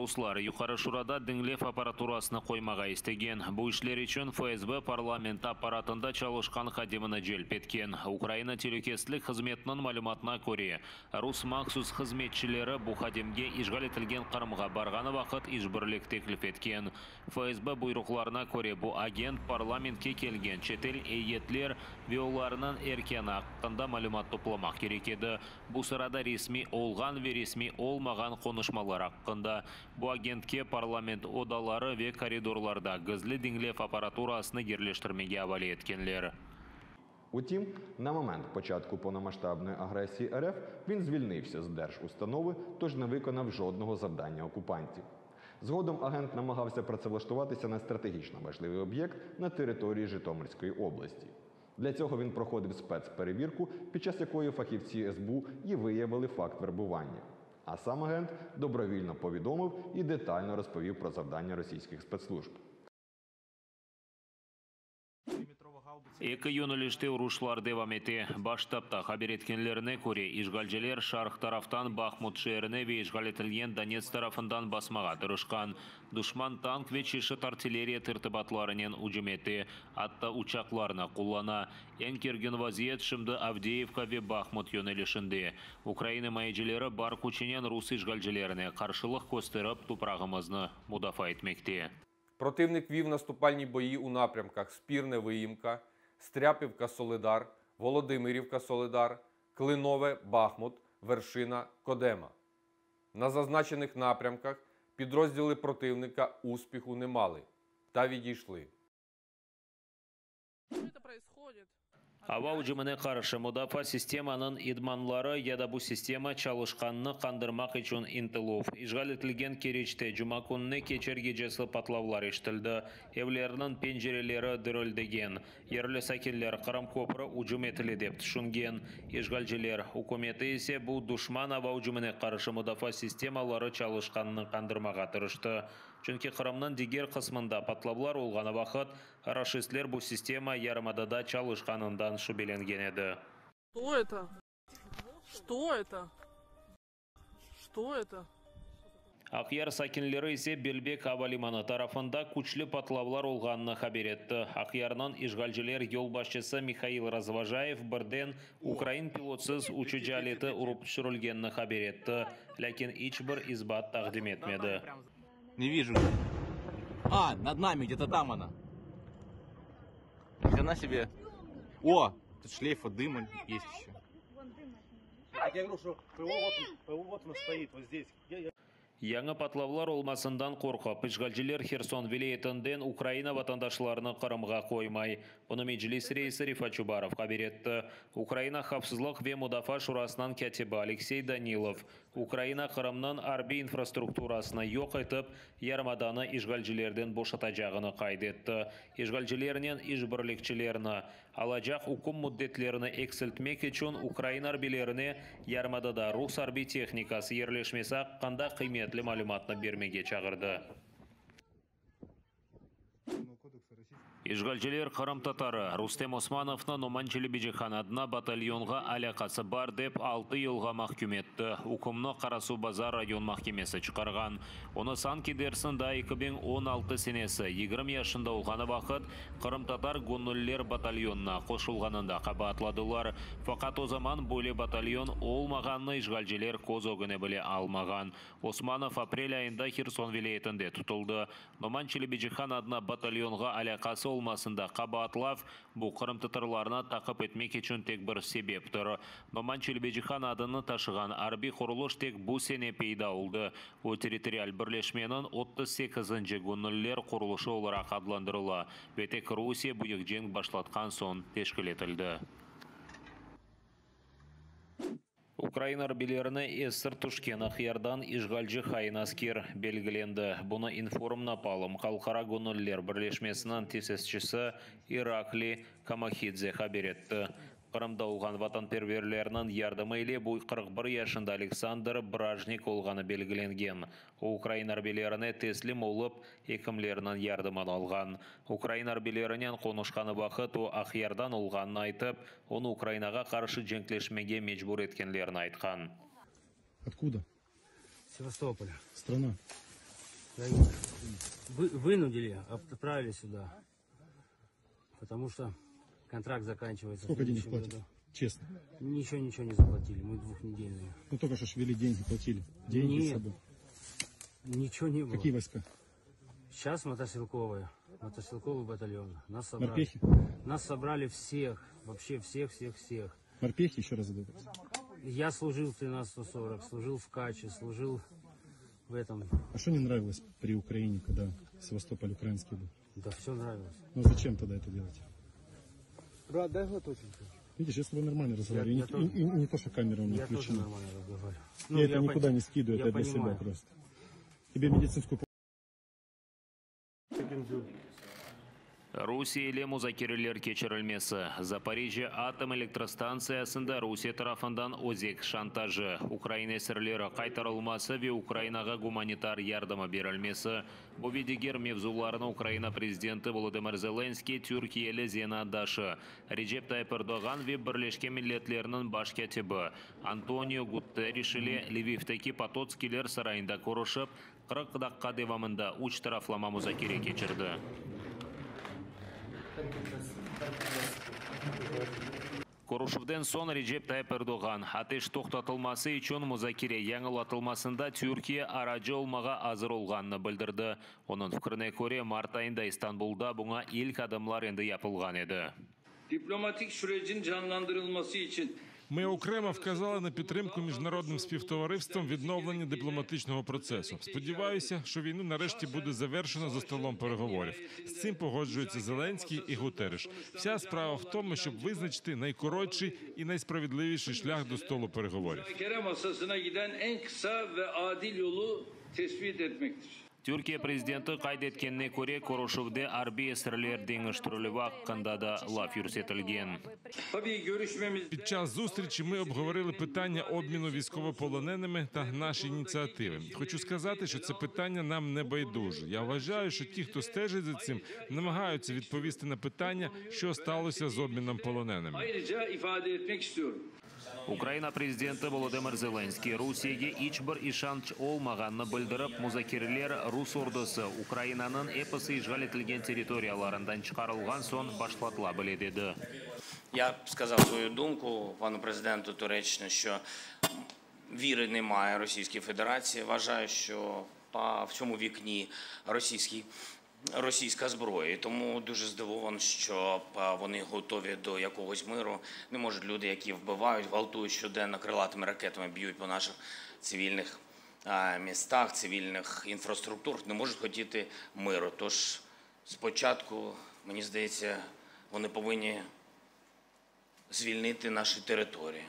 Ruslar, Yuqarı Şurada diñlev apparaturasını qoymağa istegen. Bu işler içün FSB parlament apparatında çalışqan hadimini celp etken. Ukraina telükesizlik hızmetiniñ malümatına köre, rus mahsus hızmetçileri bu hadimge işğal etilgen Qırımğa barğanı vaqıt işbirlik teklif etken. FSB buyruqlarına köre, bu agent parlamentke kelgen çetel eyyetler ve olarnıñ erkânı aqqında malümat toplamaq kerek edi, bu sırada resmiy olğan ve resmiy olmağan qonuşmalar aqqında. Bu agentke parlament odaları ve koridorlarda gizli diñlev apparaturasını yerleştirmege avale etkenler. Утім, на момент початку повномасштабної агресії РФ він звільнився з держустанови, тож не виконав жодного завдання окупантів. Згодом агент намагався працевлаштуватися на стратегічно важливий об'єкт на території Житомирської області. Для цього він проходив спецперевірку, під час якої фахівці СБУ і виявили факт вербування. А сам агент добровільно повідомив і детально розповів про завдання російських спецслужб. Eki yönelişte uruşlar devam ete. Baş ştabta haber etkenlerine köre, işğalciler şarq taraftan Bahmut şeerine ve işğal etilgen Donetsk tarafından basmağa tırışqan. Duşman tank ve çeşit artilleriya tertibatlarınen ücüm ete, atta uçaqlarnı qullana. Eñ kergin vaziyet şimdi Avdeyevka ve Bahmut yönelişinde. Ukrain imayecileri bar küçünen rus işğalcilerine qarşılıq kösterip, toprağımıznı mudafaa etmekte. Противник вів наступальні бої у напрямках Спірне-Виїмка, Стряпівка-Соледар, Володимирівка-Соледар, Клинове, Бахмут, Вершина, Кодема. На зазначених напрямках підрозділи противника успіху не мали та відійшли. Ava ücümine qarşı mudafaa sistemanıñ idmanları ya da bu sistema çalışqanını qandırmaq içün ıntıluv. İşğal etilgen Keriçte cuma kününe keçer gecesi patlavlar eşitildi, evlerniñ pencereleri dirildegen. Yerli sakinler Qırım köprü ücüm etile dep tüşüngen. İşğalciler ükümeti ise bu duşman ava ücümine qarşı mudafaa sistemaları çalışqanını qandırmağa tırıştı. Çünki Qırımnıñ diger qısmında patlavlar olğanı vaqıt raşistler bu sistema yarımadada çalışqanından şübelengen edi. Что это? Что это? Что это? Aqyar sakinleri ise Belbek ava limanı tarafında küçlü patlavlar olğanını haber etti. Aqyarnıñ işğalciler yolbaşçısı Mihail Razvojayev birden ukrain pilotsız uçucı aleti urıp tüşürilgenini haber etti, lâkin iç bir isbat taqdim etmedi. Не вижу. А, над нами, где-то там она. Ни хрена себе. О, тут шлейф от дыма есть еще. Так я говорю, что ПВО вот, ПВО вот оно стоит, вот здесь. Я, я Yañı patlavlar olmasından qorqıp, işğalciler Herson vilâyetinden Ukraina vatandaşlarını Qırımğa qoymay. Bunı Meclis reisi Refat Çubarov haber etti. Ukraina Havfsızlıq ve mudafaa şurasınıñ kâtibi Aleksey Danilov, Ukraina Qırımnıñ arbiy infrastrukturasını yoq etip, yarımadanı işğalcilerden boşatacağını qayd etti. İşğalcilernen işbirlikçilerni, alacaq üküm müddetlerini eksiltmek içün ukrain arbiylerine yarımadada rus arbiy tehnikası yerleşmesi aqqında qıymetli malümatnı bermege çağırdı. İşğalciler qırımtatarı Rustem Osmanovnı Noman Çelebicihan adına batalyonğa alâqası bar dep altı yılğa mahküm etti. Ükümni Qarasuvbazar rayon mahkemesi çıqarğan. Onı sanki dersiñ daa 2016 senesi, 20 yaşında olğanı vaqıt, qırımtatar göñüller batalyonına qoşulğanında qabaatladılar. Faqat o zaman böyle batalyon olmağanını işğalciler köz ögüne bile almağan. Osmanov aprel ayında Herson vilâyetinde tutuldı. Noman Çelebicihan adına batalyonğa alâqası olmasında qabaatlav, bu qırımtatarlarnı taqip etmek içün tek bir sebeptir. Noman Çelebicihan adını taşığan arbiy qurulış tek bu sene peyda oldı. O, territorial birleşmeniñ 38-nci göñüller qurulışı olaraq adlandırıla ve tek Rusiye büyük cenk başlatqan soñ teşkil etildi. Ukraina arbiylerine esir tüşken Aqyardan işğalci hain asker belgilendi. Bunı İnformnapalm halqara göñüller birleşmesiniñ tesisçisi İrakliy Komahidze haber etti. Qırımda olğan vatanperverlerniñ yardımı ile bu 41 yaşında Aleksandr Brajnik olğanı belgilengen. O, ukrain arbiylerine teslim olıp, ekimlerniñ yardımını alğan. Ukrain arbiylerinen qonuşqanı vaqıt o, Aqyardan olğanını aytıp, onı Ukrainağa qarşı cenkleşmege mecbur etkenlerini aytqan. Откуда? Севастополя. Страна. Вы, вынудили, отправили сюда. Потому что контракт заканчивается. Сколько денег платят? Году. Честно. Ничего, ничего не заплатили. Мы двухнедельные. Ну только что ж вели деньги, платили. Деньги Нет. с собой. Ничего не было. Какие войска? Сейчас мотострелковые. Мотострелковый батальон. Нас собрали. Морпехи? Нас собрали всех. Вообще всех, всех, всех. Морпехи еще раз задаю. Я служил в 1340, служил в Каче, служил в этом. А что не нравилось при Украине, когда Севастополь украинский был? Да все нравилось. Ну зачем тогда это делать? Брат, дай глоточек. Видишь, я с тобой нормально разговариваю. Я- И я не, тоже. и- и не то, что камера у меня Я тоже включена. нормально разговариваю. я Ну, это я никуда пон- не скидываю, я это для себя понимаю. просто. Тебе медицинскую Rusiye ile muzakereler keçirilmesi, Zaporijjâ atom elektrostantsiyasında Rusiye tarafından özek şantajı, ukrain esirleri qaytarılması ve Ukrainağa gumanitar yardımı berilmesi, bu ve diger mevzularnı Ukraina prezidenti Volodımır Zelenskıy türkiyeli zenaatdaşı Recep Tayyip Erdoğan ve Birleşken Milletlerniñ baş kâtibi Antonio Guterriş ile Lvivdeki Pototskiyler sarayında körüşip, 40 daqqa devamında üç taraflama muzakere keçirdi. Körüşüvden soñ Recep Tayyip Erdoğan, ateş toqtatılması içün muzakere yañılatılmasında Türkiye aracı olmağa azır olğanını bildirdi. Onıñ fikrine köre, mart ayında İstanbulda buña ilk adımlar endi yapılğan edi. Diplomatik sürecin canlandırılması için Ми окремо вказали на підтримку міжнародним співтовариством відновлення дипломатичного процесу. Сподіваюся, що війну нарешті буде завершено за столом переговорів. З цим погоджуються Зеленський і Гутереш. Вся справа в тому, щоб визначити найкоротший і найсправедливіший шлях до столу переговорів. müzakere masasına giden en kısa ve adil yolu tespit etmektir. Türkiye prezidenti qayd etkenine köre, körüşüvde arbiy esirler deñiştirilüvi aqqında da laf yürsetilgen. Tabii görüşmemizde Під час зустрічі ми обговорили питання обміну військовополоненими та наші ініціативи. Хочу сказати, що це питання нам не байдуже. Я вважаю, що ті, хто стежить за цим, намагаються відповісти на питання, що сталося з обміном полоненими. ayrıca ifade etmek istiyorum. Ukraina prezidenti Volodımır Zelenskıy Rusiyege iç bir işanç olmağanını bildirip, muzakereler rus ordusı Ukrainanıñ episi işğal etilgen territoriyalarından çıqarılğan soñ başlatıla bile, dedi. Я сказав свою думку пану президенту Туреччини, що віри немає Російській Федерації. Вважаю, що в цьому вікні російський, російська зброя. І тому дуже здивований, що вони готові до якогось миру. Не можуть люди, які вбивають, гвалтують щоденно крилатими ракетами, б'ють по наших цивільних містах, цивільних інфраструктур, не можуть хотіти миру. Тож спочатку, мені здається, вони повинні звільнити наші території.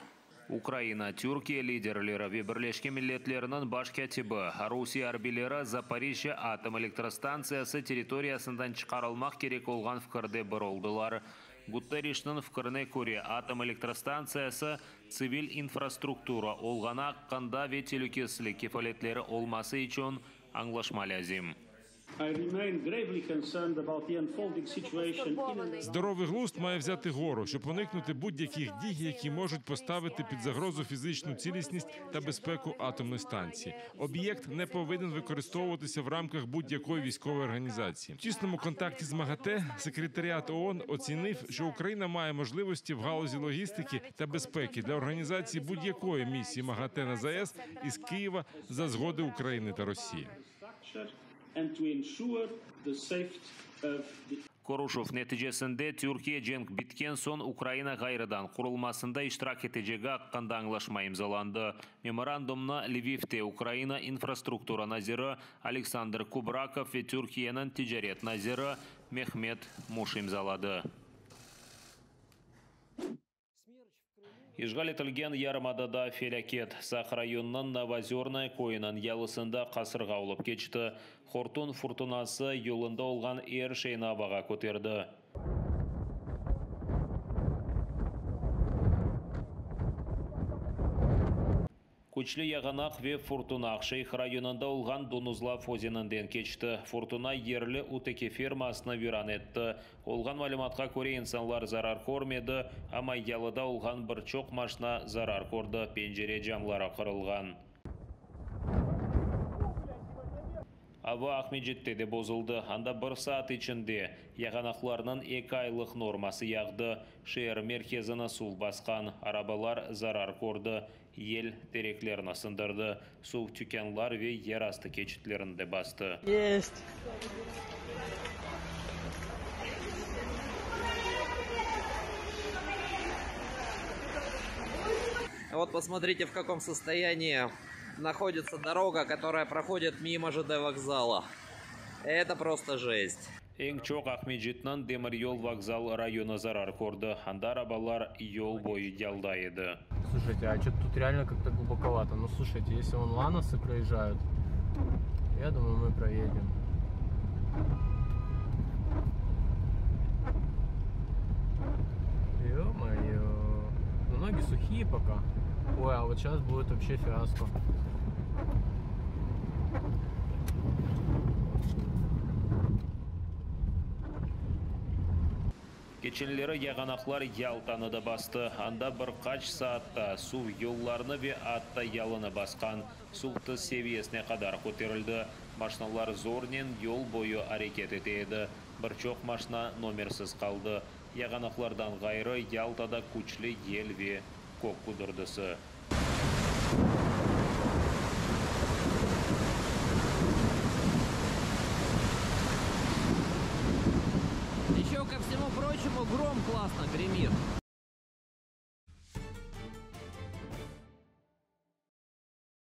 Ukraina, Türkiye liderleri ve Birleşken Milletlerniñ baş kâtibi Rusiye arbiyleri Zaporijjâ atom elektrostantsiyası territoriyasından çıqarılmaq kerek olğan fikirde bir oldılar. Guterrişniñ fikrine köre, atom elektrostantsiyası tsivil infrastruktura olğanı aqqında ve telükesizlik kefaletleri olması içün añlaşma lâzim. Здоровий глузд має взяти гору, щоб уникнути будь-яких дій, які можуть поставити під загрозу фізичну цілісність та безпеку атомної станції. Об'єкт не повинен використовуватися в рамках будь-якої військової організації. В тісному контакті з МАГАТЕ секретаріат ООН оцінив, що Україна має можливості в галузі логістики та безпеки для організації будь-якої місії МАГАТЕ на ЗАЕС із Києва за згоди України та Росії. Körüşüv neticesinde Türkiye cenk bitken soñ Ukraina ğayrıdan qurulmasında iştirak etecegi aqqında añlaşma imzalandı. Memorandumnı Lvivde Ukraina infrastruktura naziri Oleksandr Kubrakov ve Türkiyeniñ ticaret naziri Mehmet Muş imzaladı. İşğal etilgen yarımadada felâket, Saq rayonınıñ Novoozörnoye köyüniñ yalısında qasırğa olıp keçti. Hortun furtunası yolunda olğan er şeyni avağa köterdi. Küçlü yağanaq ve furtuna Aqşeyh rayonında olğan Donuzlav özeninden keçti. Furtuna yerli UTK fermasını viran etti. Olğan malümatqa köre, insanlar zarar körmedi, amma yalıda olğan bir çoq maşna zarar kördi, pencere camları qırılğan. Ava Aqmescitte de bozuldı, anda bir saat içinde yağanaqlarnıñ eki aylıq norması yağdı. Şeer merkezini suv basqan, arabalar zarar kördi, yel tereklerni sındırdı, suv tükânlar ve yerastı keçitlerini de bastı. Есть! Вот посмотрите, в каком состоянии находится дорога, которая проходит мимо ЖД вокзала. Это просто жесть. Eñ çoq Aqmescitniñ demiryol vokzal rayonı zarar kördi, anda arabalar yol boyu yalda edi. Слушайте, а что-то тут реально как-то глубоковато. Ну, слушайте, если вон ланосы проезжают, я думаю, мы проедем. Ё-моё. Ну, ноги сухие пока. Ой, а вот сейчас будет вообще фиаско. Keçenleri yağanaqlar Yaltanı da bastı, anda bir qaç saatta suv yollarnı ve atta yalını basqan, suv tiz seviyesine qadar köterildi, maşnalar zornen yol boyu areket ete edi, bir çoq maşna nomersiz qaldı. Yağanaqlardan ğayrı, Yaltada küçlü yel ve kök güdürdisi. Еще ко всему прочему гром классно гремит.